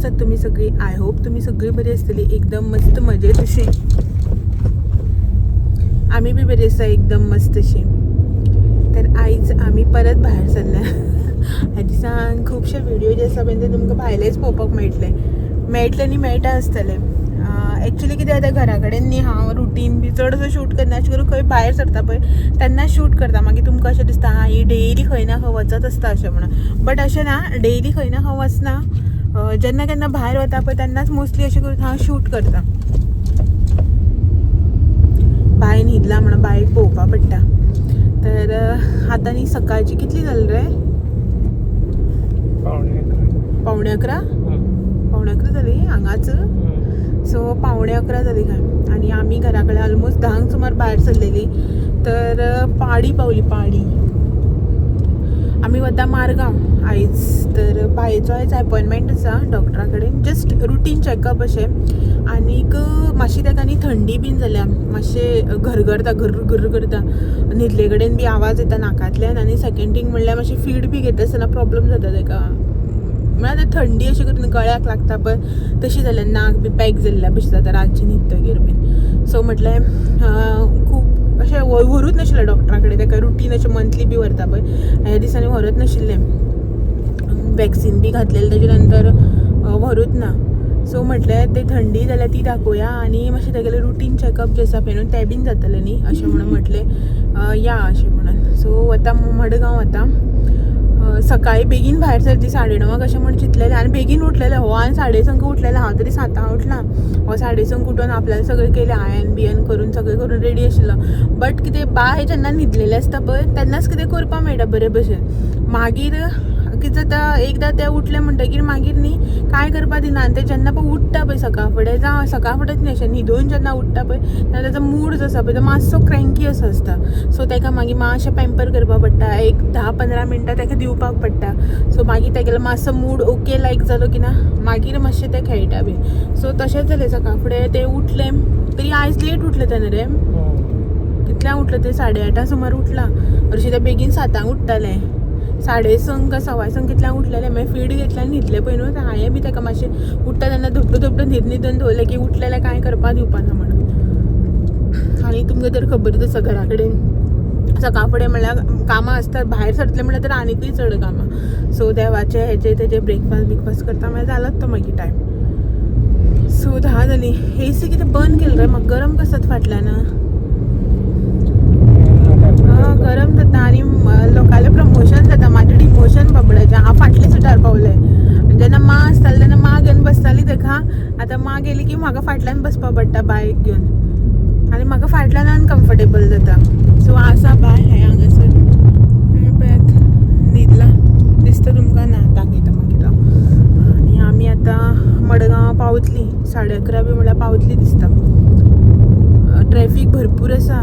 आसात तुमी सगळी? I hope तुमी सगळी बरी आसतली, एकदम मस्त मजेत अशी. आमी बी बरी आसा, एकदम मस्त अशी. तर आयज आमी परत भायर सरल्या. ह्या दिसान खुबशे व्हिडिओ जे आसा पळय ते तुमकां भायलेच पळोवपाक मेळटले. मेळटले न्ही, मेळटा आसतले. एक्चुली कितें जाता, घरा कडेन न्ही हांव रुटीन बी चड असो शूट करना. अशें करून खंय भायर सरता पळय तेन्ना शूट करता. मागीर तुमकां अशें दिसता, हां, ही डेली खंय ना खंय वचत आसता अशें म्हणून. बट अशें ना, डेली खंय ना खंय वचना. जेन्ना केन्ना भायर वता पळय तेन्नाच मोस्टली अशें करून हांव शूट करता. बाय न्हिदला म्हणून बायक पळोवपा पडटा. तर आतां न्ही सकाळची कितली जाली रे? 10:45. 10:45. 10:45 जाली हांगाच. सो 10:45 जाली खंय आनी आमी घरा कडेन ऑलमोस्ट 10क सुमार भायर सरलेली. तर पाडी पावली पाडी. आमी वता मारगांव आयज. तर बायेचो आयज अपॉयंटमेंट आसा डॉक्टरा कडेन, जस्ट रुटीन चॅकअप अशें. आनीक मातशी ताका न्ही थंडी बीन जाल्या, मातशें घरघरता, घर घर करता, न्हिदले कडेन बी आवाज येता नाकांतल्यान. आनी सेकंड थिंग म्हणल्यार मातशी फीड बी घेता आसतना प्रॉब्लम जाता ताका. म्हळ्यार आतां थंडी अशी करून गळ्याक लागता पळय तशी जाल्या, नाक बी पॅक जाल्ल्या भशेन जाता रातचें न्हिदतगीर बीन. सो म्हटलें, खूब अशें व्हरूच नाशिल्लें डॉक्टरा कडेन ताका. रुटीन अशें मंथली बी व्हरता पळय, ह्या दिसांनी व्हरत नाशिल्लें. वॅक्सीन बी घातलेलें, तेजे नंतर व्हरूच ना. सो म्हटलें, ते थंडी जाल्यार ती दाखोवया आनी मातशें तेगेलें रुटीन चॅकअप जें आसा पळय न्हू तें बीन जातलें न्ही अशें म्हणून म्हटलें, या अशें म्हणून. सो वता, मडगांव वता. सकाळी बेगीन भायर सरली, 9:30 अशें म्हण चिंतलेलें आनी बेगीन उठलेलें. हो आनी 6:30 उठलेलें, हांव तरी 7 उठलां. हो 6:30 उठून आपल्याला सगळें केलें, आयन बियन करून सगळें करून रेडी आशिल्लो. बट कितें, बाय जेन्ना न्हिदलेलें आसता पळय तेन्नाच कितें करपाक मेळटा बरे भशेन. मागीर कितें जाता, एकदां ते उठले म्हणटगीर मागीर न्ही कांय करपा दिना. आनी ते जेन्ना पळय उठ्ठा पळय सकाळ फुडें, जावं सकाळ फुडेंच न्ही, अशें न्हिदून जेन्ना उठ्ठा पळय तेन्ना ताजो मूड जो आसा पळय तो मातसो क्रँकी असो आसता. सो ताका मागीर मातशें पॅम्पर करपाक पडटा, एक 10-15 मिनटां ताका दिवपाक पडटा. सो मागीर तेगेलो मातसो मूड ओके लायक जालो की ना, मागीर मातशें ते खेळटा बी. सो तशेंच जालें, सकाळ फुडें ते उठलें तरी आयज लेट उठलें तेन्ना रे. कितल्यांक उठलें ते? 8:30 सुमार उठलां. हरशीं ते बेगीन 7 उठतालें. 6:30 काय 6:15 कितल्यांक उठलेलें. मागीर फीड घेतलें आनी न्हिदलें पळय न्हू. हांवें बी ताका मातशें उठता तेन्ना धपटो धपटो न्हीद न्हिदून दवरलें की उठलें जाल्यार कांय करपाक दिवपा ना म्हणून. आनी तुमकां तर खबरच आसा, घरा कडेन सकाळ फुडें म्हणल्यार कामां आसतात. भायर सरतलें म्हणल्यार तर आनीकूय चड कामां. सो देवाचे हेजे तेजे ब्रेकफास्ट बिकफास्ट करता मागीर जालात तो मागीर टायम. सो 10 जालीं. एसी कितें बंद केलें रे? म्हाका गरम कसत फाटल्यान. हा, गरम जाता आनी लोकांलें प्रमोशन जाता, म्हाजें डिमोशन बाबड्याचें. हांव फाटल्या सिटार पावलें. जेन्ना मां आसताली तेन्ना मां घेवन बसताली ताका. आतां मां गेली की म्हाका फाटल्यान बसपा पडटा बायक घेवन आनी म्हाका फाटल्यान अनकम्फर्टेबल जाता. सो आसा बाय हें हांगासर, हें पळयात, न्हिदला दिसता तुमकां ना, दाखयता मागीर हांव. आनी आमी आतां मडगांव पावतली, 11:30 बी म्हणल्यार पावतली दिसता. ट्रॅफीक भरपूर आसा,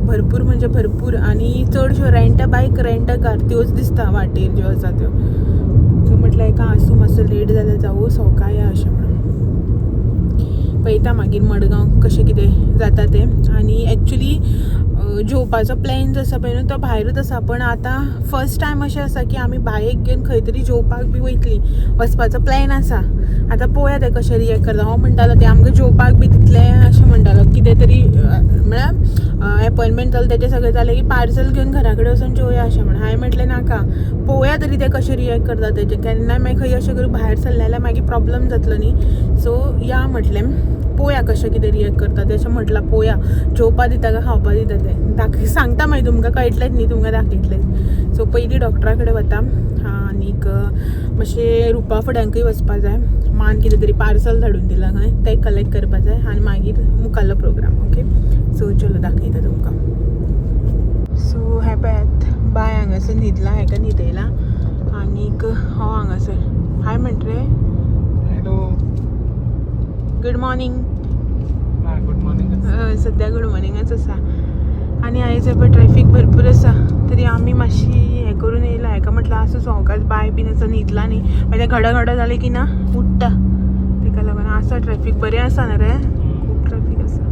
भरपूर म्हणजे भरपूर. आनी चडश्यो rent a bike, rent a car त्योच दिसता वाटेर ज्यो आसा त्यो. सो म्हटलें एका आसूं, मातसो लेट जाल्यार जावूं, सवका या अशें म्हणून. पळयता मागीर मडगांव कशें कितें जाता तें. आनी एक्चुली जेवपाचो प्लॅन जो आसा पळय न्हू तो भायरूच आसा, पण आतां फर्स्ट टायम अशें आसा की आमी बायक घेवन खंय तरी जेवपाक बी वयतली, वचपाचो प्लॅन आसा. आतां पळोवया ते कशें रिएक्ट करता. हो म्हणटालो ते आमकां जेवपाक बी दितले अशें म्हणटालो. कितें तरी म्हळ्यार एपॉयंटमेंट जालें तेजें सगळें जालें की पार्सल घेवन घरा कडेन वचून जेवया अशें म्हणून. हांवें म्हटलें नाका, पळोवया तरी ते कशें रिएक्ट करता तेजें. केन्नाय मागीर खंय अशें करून भायर सरलें जाल्यार मागीर प्रॉब्लम जातलो न्ही. सो या म्हटलें, पळोवया कशें कितें रिएक्ट करता तें अशें म्हटलां. पळोवया जेवपा दिता काय खावपा दिता तें. दाखय सांगता मागीर तुमकां, कळटलेंच न्ही, तुमकां दाखयतलें. सो पयलीं डॉक्टरा कडेन वता आनीक मातशें रुपा फुड्यांकूय वचपा जाय. मान कितें तरी पार्सल धाडून दिलां खंय, तें कलेक्ट करपा जाय आनी मागीर मुखाल्लो प्रोग्राम. ओके, सो चलो दाखयता तुमकां. सो हें पळयात, बाय हांगासर न्हिदला, हेका न्हिदयला आनीक हो हांगासर हाय म्हणट रे. हॅलो. Good morning. ना, गुड मॉर्निंग. सद्या गुड मॉर्निंगच आसा. आनी आयज पळय ट्रॅफीक भरपूर आसा, तरी आमी मातशी हें करून येयला. हेका म्हटल्यार आसूं, सवकास, बाय बीन आसा, न्हिदला न्ही, मागीर घडा घडा जालें की ना उठ्ठा. तेका लागून आसा ट्रॅफीक बरें आसा न्ही रे, खूब ट्रॅफीक आसा.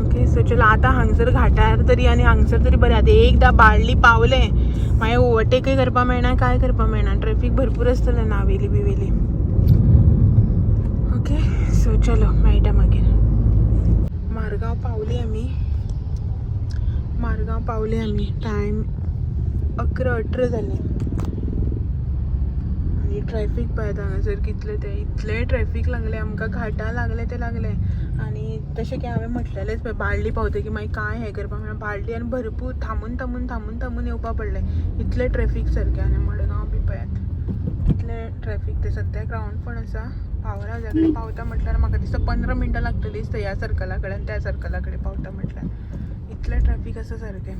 ओके, सो चलो आतां हांगसर घाटार तरी आनी हांगसर तरी बरें. आतां एकदां बाळ्ळी पावलें मागीर ओवरटेकय करपा मेळना, कांय करपा मेळना. ट्रॅफीक भरपूर आसतलें नावेली बिवेली. ओके सो चलो मेळटा मागीर. मारगांव पावली आमी, मारगांव पावली आमी. टायम 11:18 जाले आनी ट्रॅफीक पळयात हांगासर कितलें तें, इतलें ट्रॅफीक लागलें आमकां. घाटा लागले ते लागले. आनी तशें की हांवें म्हटलेलेंच पळय, बाळ्ळी पावतकीर मागीर कांय हें करपाक मेळना. बाळ्ळी आनी भरपूर थांबून थांबून थांबून थांबून येवपा पडलें, इतलें ट्रॅफीक सारकें. आनी मडगांव बी पळयात कितलें ट्रॅफीक तें. सद्याक रावंड पण आसा. पावर हावजा कडेन पावता म्हटल्यार म्हाका दिसता 15 मिनटां लागतलीं दिसता, ह्या सर्कला कडेन त्या सर्कला कडेन पावता म्हटल्यार, इतलें ट्रॅफीक आसा सारकें.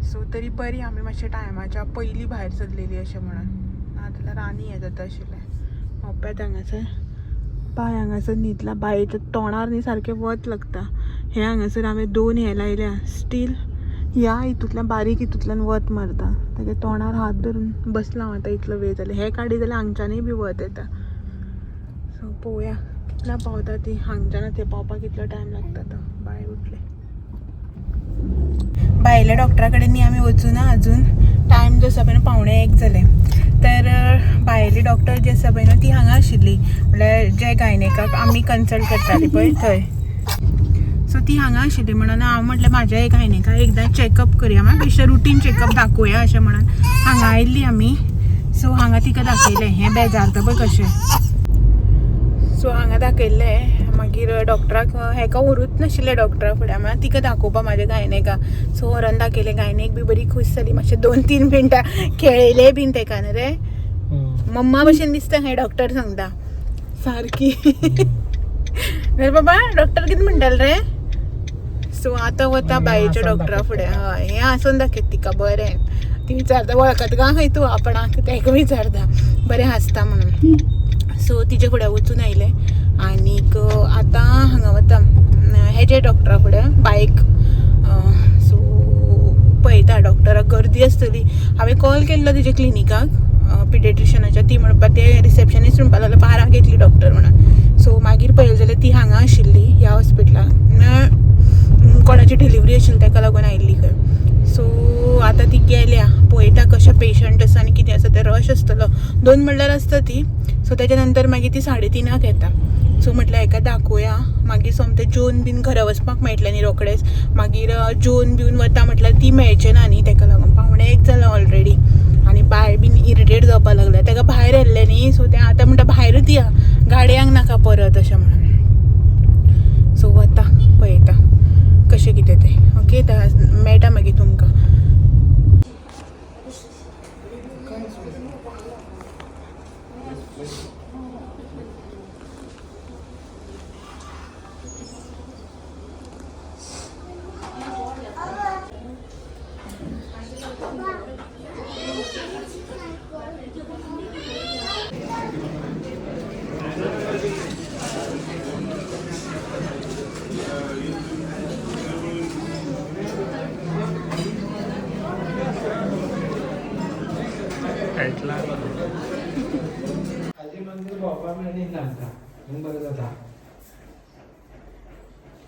सो तरी बरी आमी मातशें टायमाच्या पयलीं भायर सरलेली अशें म्हणून, नाजाल्यार आनी हें जाता आशिल्लें. मोप्यात हांगासर बाय हांगासर न्हिदला. बायेच्या तोंडार न्ही सारकें वत लागता. हें हांगासर हांवें 2 हें लायल्या, स्टील ह्या हितूंतल्यान बारीक हितूंतल्यान वत मारता. तेगे तोंडार हात धरून बसला हांव आतां इतलो वेळ जालो. हें काडी जाल्यार हांगच्यानूय बी वत येता. सो पळोवया कितल्या पावता ती, हांगच्यान थंय पावपाक कितलो टायम लागता तो. बाय उठलें. भायल्या डॉक्टरा कडेन न्ही आमी वचूना अजून. टायम जो आसा पळय 12:45 जालें. तर भायली डॉक्टर जी आसा पळय न्हू ती हांगा आशिल्ली, म्हणल्यार जे गायनेकाक आमी कन्सल्ट करताली पळय थंय. सो ती हांगा आशिल्ली म्हणून हांव म्हटलें म्हाज्या गायनेकाक एकदां चॅकअप करया, मागीर बेश्टें रुटीन चॅकअप दाखोवया अशें म्हणून हांगा आयिल्ली आमी. सो हांगा तिका दाखयलें. हें बेजारता पळय कशें. सो हांगा दाखयल्लें. मागीर डॉक्टराक हेका व्हरूच नाशिल्लें डॉक्टरा फुडें, म्हळ्यार तिका दाखोवपा म्हाज्या गायनेका. सो व्हरोन दाखयलें, गायनेक बी बरी खूश जाली. मातशें 2-3 मिनटां खेळयलें बीन तेका न्हू रे. मम्मा भशेन दिसता हें डॉक्टर सांगता सारकी. न्ही बाबा, डॉक्टर कितें म्हणटाले रे? सो आतां वता बायेच्या डॉक्टरा फुडें. हय, हें हांसून दाखयता तिका बरें. ती विचारता वळखता काय खंय तूं आपणाक, तेका विचारता बरें हांसता म्हणून. सो तिजे फुडें वचून आयलें आनीक आतां हांगा वता हेजे डॉक्टरा फुडें, बायक. सो पळयता डॉक्टराक गर्दी आसतली. हांवें कॉल केल्लो तिजे क्लिनिकाक पिडियाट्रिशनाच्या, ती म्हणपा ते रिसेप्शनिस्ट म्हणपाक लागलो 12 येतली डॉक्टर म्हणून. सो मागीर पळयलें जाल्यार ती हांगा आशिल्ली ह्या हॉस्पिटलान, कोणाची डिलिव्हरी आशिल्ली ताका लागून आयिल्ली खंय. सो आतां ती गेल्या, पळयता कशें पेशंट आसा आनी कितें आसा तें. रश आसतलो, 2 म्हणल्यार आसता ती. सो तेच्या नंतर मागीर ती 3:30 येता. सो म्हटल्यार हेका दाखोवया, मागीर सोमतें जेवन बीन घरा वचपाक मेळटलें न्ही रोखडेंच. मागीर जेवन बिवन वता म्हटल्यार ती मेळचें ना न्ही, तेका लागून 12:45 जालां ऑलरेडी. आनी बाय बीन इरिटेट जावपाक लागलें, तेका भायर येल्लें न्ही. सो तें आतां म्हणटा भायरूच या, गाडयांक नाका परत अशें म्हणून. सो वता पळयता कशें कितें तें. ओके, मेळटा मागीर तुमकां.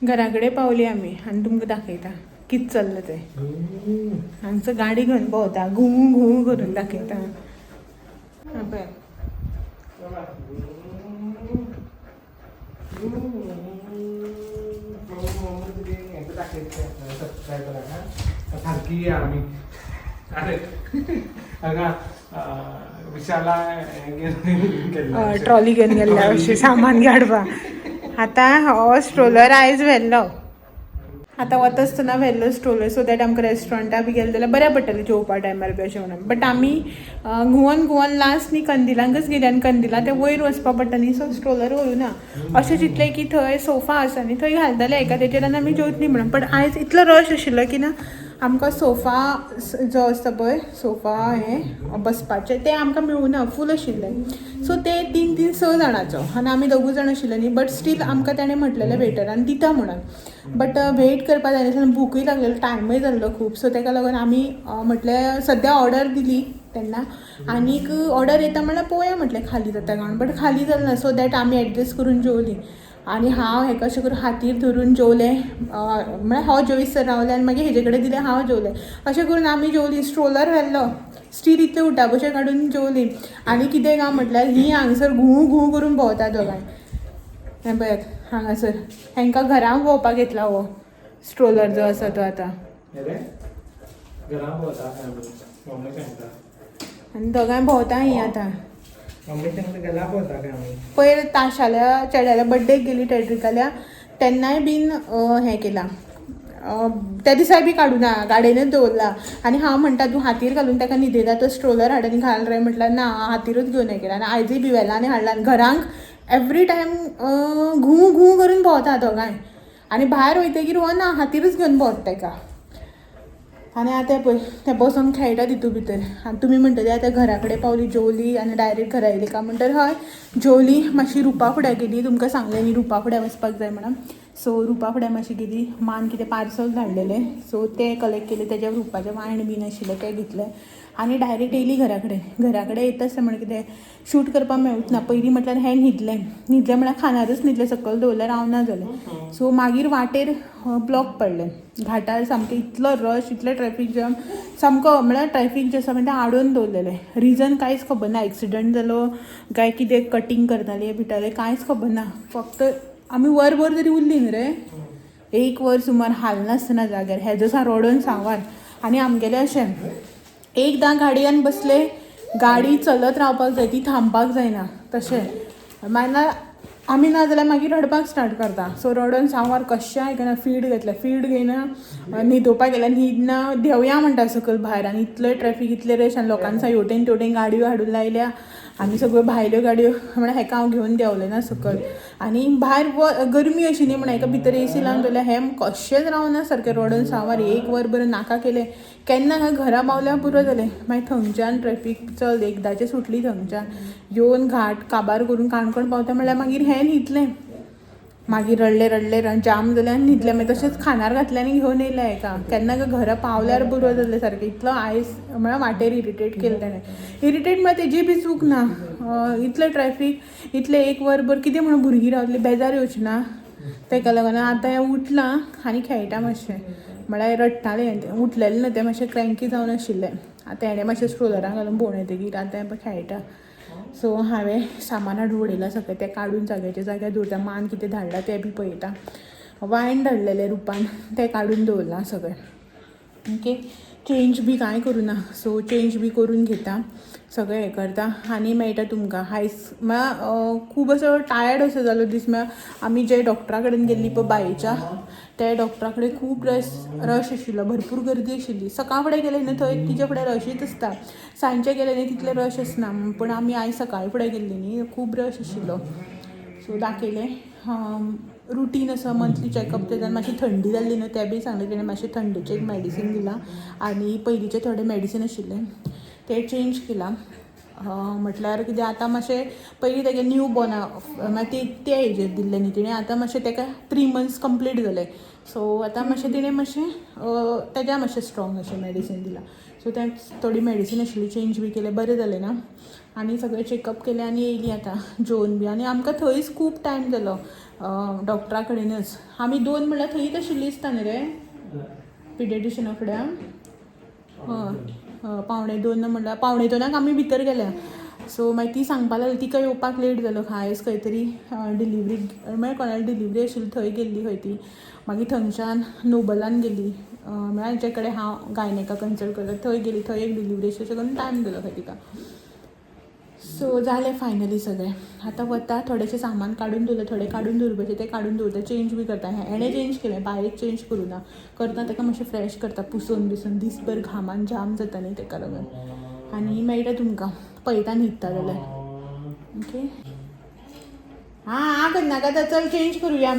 घरा कडेन पावली आमी आनी तुमकां दाखयता कितें चल्लां तें. हांगसर गाडी घेवन भोंवता, घुंवू घुंवू करून दाखयता. पळय सारकी आमी हांगा विशाला ट्रॉली घेवन गेल्ल्या अशें सामान काडपाक. आतां हो स्ट्रोलर आयज व्हेल्लो, आतां वता आसतना व्हेल्लो स्ट्रोलर, सो that आमकां रेस्टॉरंटा बी गेले जाल्यार बऱ्या पडटलें जेवपा टायमार बी अशें म्हणून. बट आमी घुंवन घुंवन लास्ट न्ही कंदिलांकच गेली आनी कंदिला ते वयर वचपा पडटा न्ही, सो स्ट्रोलर व्हरूना. अशें चिंतलें की थंय सोफा आसा न्ही, थंय घालतले एका तेजेर आनी आमी जेवतलीं म्हणून. बट आयज इतलो रश आशिल्लो की ना आमकां सोफा जो आसता पळय, सोफा हें बसपाचें तें आमकां मेळूना, फूल आशिल्लें. सो ते 3-3 6 जाणांचो आनी आमी 2 जाण आशिल्ले न्ही. बट स्टील आमकां ताणें म्हटलेलें वेटरान दिता म्हणून, बट वेट करपा जाय नासलें, भुकूय लागलेलो, टायमूय जाल्लो खूब. सो ताका लागून आमी म्हटलें सद्या ऑर्डर दिली तेन्ना आनीक ऑर्डर येता म्हणल्यार पळोवया म्हटलें खाली जाता काय म्हणून. बट खाली जालें ना, सो that आमी एडजस्ट करून जेवलीं. आनी हांव हेका अशें करून हातीर धरून जेवलें, म्हळ्यार हांव जेवीसर रावलें आनी मागीर हेजे कडेन दिलें, हांव जेवलें, अशें करून आमी जेवलीं. स्ट्रोलर व्हेल्लो, स्टील इतले उठाबशे काडून जेवली. आनी कितें काय म्हटल्यार ही हांगसर घुंव घुंव करून भोंवता दोगांय. हें पळयात हांगासर हेंकां घरांक भोंवपाक घेतला हो स्ट्रोलर जो आसा तो आतां. अरे घरा भोंवता काय आमी? मम्मी सांगता. आनी दोगांय भोंवता ही आतां. मम्मी सांगता घरा भोंवता काय आमी? पयर ताशाल्या चेड्याल्या बड्डेक गेली टेड्रिकाल्या तेन्नाय बीन हें केलां. त्या दिसाय बी काडूना, गाडयेनच दवरला. आनी हांव म्हणटा तूं हातीर घालून ताका न्हिदयता तो स्ट्रोलर हाड आनी घाल रे, म्हटल्यार ना हातीरूच घेवन हें केलां. आनी आयजूय बी व्हेला आनी हाडला. आनी घरांक एवरी टायम घुंव घुंव करून भोंवता दोगांय. आनी भायर वयतकीर हो ना हातीरूच घेवन भोंवता ताका. आनी आतां पळय तें बसोन खेळटा तितू भितर. आनी तुमी म्हणटले आतां घरा कडेन पावली जेवली आनी डायरेक्ट घरा येयली काय म्हणटर हय जेवली, मातशी रुपा फुड्यां गेली. तुमकां सांगलें न्ही रुपा फुड्यां वचपाक जाय म्हणून. सो रुपा फुड्यां मातशी गेली, मान कितें पार्सल धाडलेलें सो तें कलेक्ट केलें. तेज्या रुपाचें वायण बीन आशिल्लें तें घेतलें आनी डायरेक्ट येयली घरा कडेन. घरा कडेन येता आसतना म्हणल्यार कितें शूट करपाक मेळूच ना. पयलीं म्हटल्यार हें न्हिदलें, न्हिदलें म्हळ्यार खानारच न्हिदलें, सकयल दवरल्यार रावना जालें. सो मागीर वाटेर ब्लॉक पडलें घाटार, सामकें इतलो रश, इतलें ट्रॅफीक जॅम, सामको म्हळ्यार ट्रॅफीक जे आसा म्हणजे आडोवन दवरलेलें. रिजन कांयच खबर ना, एक्सिडंट जालो काय कितें, कटींग करताले बिटाले कांयच खबर ना. फक्त आमी वरभर तरी उरली न्ही रे, एक वर सुमार हालनासतना जाग्यार. हेजो सा रडोन सांवार. आनी आमगेलें अशें एकदां गाडयेन बसले गाडी चलत रावपाक जाय, ती थांबपाक जायना. तशें मागीर आमी ना जाल्यार मागीर रडपाक स्टार्ट करता. सो रडोन सांवार कशें आयकना, फीड घेतलें, फीड घेयना, न्हिदोवपाक गेल्यार न्हिदना, देंवया म्हणटा सकयल भायर. आनी इतलें ट्रॅफीक, इतलें रश, आनी लोकांनी हेवटेन तेवटेन गाडयो हाडून लायल्या आनी सगळ्यो भायल्यो गाडयो म्हळ्यार हेका हांव घेवन देंवलें ना सकयल. आनी भायर गरमी अशी न्ही म्हणून हेका भितर एसी लावन दवरल्या. हें कशेंच रावना सारकें रडोन सांवार. एक वर बरें नाका केलें, केन्ना काय घरा पावल्यार पुरो जालें. मागीर थंयच्यान ट्रॅफीक चल एकदांचें सुटली, थंयच्यान येवन घाट काबार करून काणकोण पावता म्हणल्यार मागीर हें न्हिदलें. मागीर रडलें रडलें जाम जालें आनी न्हिदलें. मागीर तशेंच खानार घातलें आनी घेवन येयलें हेका. केन्ना काय घरा पावल्यार पुरो जालें सारकें. इतलो आयस म्हळ्यार वाटेर इरिटेट केलें तेणें. इरिटेट म्हळ्यार तेजी बी चूक ना, इतलें ट्रॅफीक, इतलें एक वरभर कितें म्हणून भुरगीं रावतलीं, बेजार येवची ना तेका लागून. आतां हें उठलां आनी खेळटा मातशें, म्हळ्यार रडटालें तें, उठलेलें न्हू तें, मातशें क्रँकी जावन आशिल्लें. आतां हेणें मातशें स्ट्रोलरान घालून भोंवडायतकीर आतां हें पळय खेळटा. सो हांवें सामान हाडून उडयलां सगळें, तें काडून जाग्याच्या जाग्यार दवरता. मान कितें धाडलां तें बी पळयता. वायन धाडलेलें रुपान तें काडून दवरलां सगळें. ओके, चेंज बी कांय करूं ना, सो चेंज बी करून घेता, सगळें हें करता आनी मेळटा तुमकां. आयज म्हळ्यार खूब असो टायर्ड असो जालो दीस. म्हळ्यार आमी जे डॉक्टरा कडेन गेल्ली पळय बायेच्या, त्या डॉक्टरा कडेन खूब रश रश आशिल्लो, भरपूर गर्दी आशिल्ली. सकाळ फुडें गेले न्हू थंय तिजे फुडें रशीच आसता, सांजचे गेले न्ही तितलें रश आसना, पूण आमी आयज सकाळी फुडें गेल्ली न्ही, खूब रश आशिल्लो. सो दाखयलें रुटीन आसा मंथली चॅकअप. तेज्यान मातशी थंडी जाल्ली न्हू तें बी सांगलें तेणें, मातशें थंडेचें एक मेडिसीन दिलां आनी पयलींचें थोडें मेडिसीन आशिल्लें तें चेंज केलां. म्हटल्यार कितें आतां मातशें पयलीं तेगे न्यू बॉर्ना मागीर ती त्या हेजेर दिल्लें न्ही तिणें, आतां मातशें तेका 3 months complete जालें. सो आतां मातशें तिणें मातशें तेज्या मातशें स्ट्रॉंग अशें मेडिसीन दिलां. सो तें थोडी मेडिसीन आशिल्ली चेंज बी केलें, बरें जालें ना. आनी सगळें चॅकअप केलें आनी येयली आतां जेवन बी. आनी आमकां थंयच खूब टायम जालो डॉक्टरा कडेनच. आमी 2 म्हणल्यार थंयच आशिल्ली दिसता न्ही रे पिडियाट्रिशना फुड्यान. हय हय, 1:45 म्हणल्यार 1:45 आमी भितर गेल्या. सो मागीर ती सांगपाक लागली तिका येवपाक लेट जालो, आयज खंय तरी डिलिवरी म्हळ्यार कोणाली डिलिवरी आशिल्ली थंय गेल्ली खंय ती. मागीर थंयच्यान नोबलान गेली, म्हळ्यार जे कडेन हांव गायनेका कन्सल्ट करता थंय गेली, थंय एक डिलिवरी आशिल्ली, अशें करून टायम जालो खंय तिका. सो जालें फायनली सगळें. आतां वता थोडेशें सामान काडून दवरलें, थोडें काडून दवरपाचें तें काडून दवरता, चेंज बी करता. हेणें चेंज केलें, बायेक चेंज करूं ना, करता ताका मातशें फ्रेश करता, पुसून बिसून, दीसभर घामान जाम जाता न्ही तेका लागून. आनी मेळटा तुमकां पळयता न्हिदता जाल्यार. ओके, हां आं करनाका आतां, चल चेंज करुया.